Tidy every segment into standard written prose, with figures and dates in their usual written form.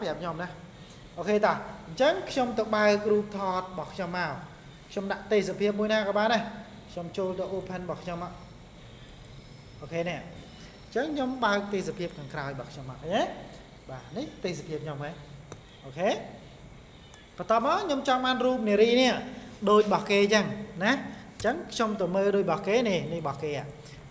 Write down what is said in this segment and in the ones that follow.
ប្រាប់ខ្ញុំណា OK តាអញ្ចឹងខ្ញុំទៅបើករូបថតរបស់ខ្ញុំមកខ្ញុំដាក់ទេសភាពមួយណាក៏បានដែរខ្ញុំចូលទៅ open របស់ខ្ញុំមក OK នេះអញ្ចឹងខ្ញុំបើកទេសភាពខាងក្រោយរបស់ខ្ញុំមកឃើញទេបាទនេះទេសភាពខ្ញុំហ៎ OK បន្ទាប់មកខ្ញុំចង់បានរូបនារីនេះដូចរបស់គេអញ្ចឹងណាអញ្ចឹងខ្ញុំទៅមើលដូចរបស់គេនេះនេះរបស់គេ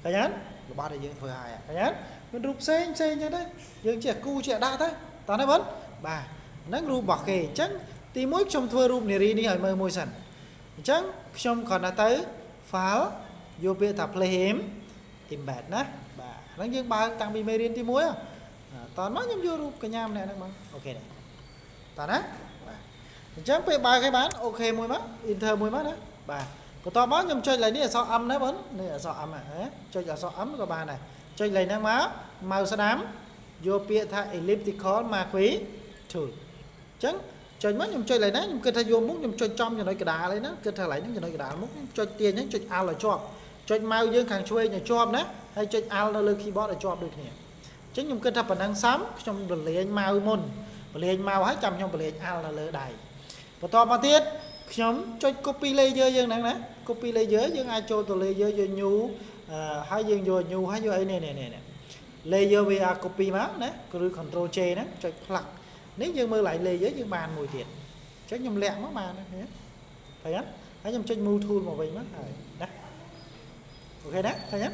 ឃើញអត់របស់ដែលយើងធ្វើហើយឃើញអត់មានរូបផ្សេងផ្សេងអញ្ចឹងទៅយើងចេះគូចេះដាក់ទៅតោះណាបងបាទហ្នឹងរូបរបស់គេអញ្ចឹងទីមួយខ្ញុំធ្វើរូបនារីនេះឲ្យមើលមួយសិនអញ្ចឹងខ្ញុំគ្រាន់តែទៅ file យកពាក្យថា place embed ណាបាទហ្នឹងយើងបើកតាំងពីមេរៀនទី1តោះមកខ្ញុំយករូបកញ្ញាម្នាក់ហ្នឹងមក OK នេះតោះណាបាទអញ្ចឹងពេលបើកឲ្យបាន OK មួយមក enter មួយមកណាបាទបន្ទាប់មកខ្ញុំចុចឡើងនេះអក្សរ M ណាបងនេះអក្សរ M ហ៎ចុចអក្សរ M ក៏បានដែរចុចឡើងហ្នឹងមក mouse ស្ដាំយកពាក្យថា elliptical marquee tool អញ្ចឹងចុចមកខ្ញុំចុចឡើងណាខ្ញុំគិតថាយកមុខខ្ញុំចុចចំចំណុចកដាលឯណាគិតថាកន្លែងហ្នឹងចំណុចកដាលមុខខ្ញុំចុចទាញហ្នឹងចុច alt ឲ្យជាប់ចុច mouse យើងខាងឆ្វេងឲ្យជាប់ណាហើយចុច alt នៅលើ keyboard ឲ្យជាប់ដូចគ្នាអញ្ចឹងខ្ញុំគិតថាប៉ុណ្ណឹងសមខ្ញុំបលាញ mouse មុនបលាញ mouse ហើយចាំខ្ញុំបលាញ alt នៅលើដៃបន្តមកទៀតខ្ញុំចុច copy layer យើងហ្នឹងណា copy layer យើងអាចចូលទៅ layer យក new ហើយយើងយក new ហើយយកអីនេះនេះនេះ layer វា copy មកណាឬ control J ហ្នឹងចុច plug នេះយើងមើលឡើង layer យើងបានមួយទៀតអញ្ចឹងខ្ញុំលាក់មកបានណាឃើញឃើញហើយខ្ញុំចុច move tool មកវិញមកហើយណា OK ណាឃើញទេ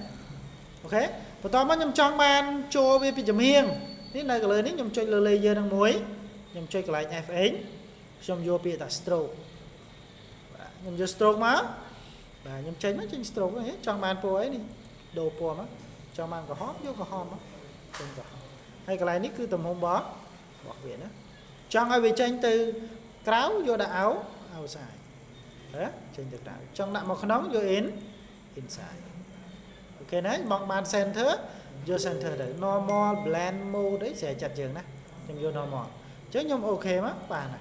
OK បន្តមកខ្ញុំចង់បានចូលវាពីចំហៀងនេះនៅកលើនេះខ្ញុំចុចលើ layer ហ្នឹងមួយខ្ញុំចុចកន្លែង FX ខ្ញុំយកពាក្យថា stroke បាទខ្ញុំយក stroke មកបាទខ្ញុំចេញមកចេញ stroke ហ្នឹងចង់បានពណ៌អីនេះដូរពណ៌មកចង់បានក្រហមយកក្រហមមកចេញក្រហមហើយកន្លែងនេះគឺទំហំរបស់វាណាចង់ឲ្យវាចេញទៅក្រៅយកដាក់ outside ហ៎ចេញទៅក្រៅចង់ដាក់មកក្នុងយក inside OK ណាបងបាន center យក center ទៅ normal blend mode អីស្រេចចិត្តយើងណាខ្ញុំយក normal អញ្ចឹងខ្ញុំ OK មកបានណា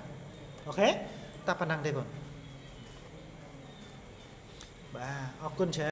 OK តែប៉ុណ្ណឹងទេបងបាទអរគុណច្រើន។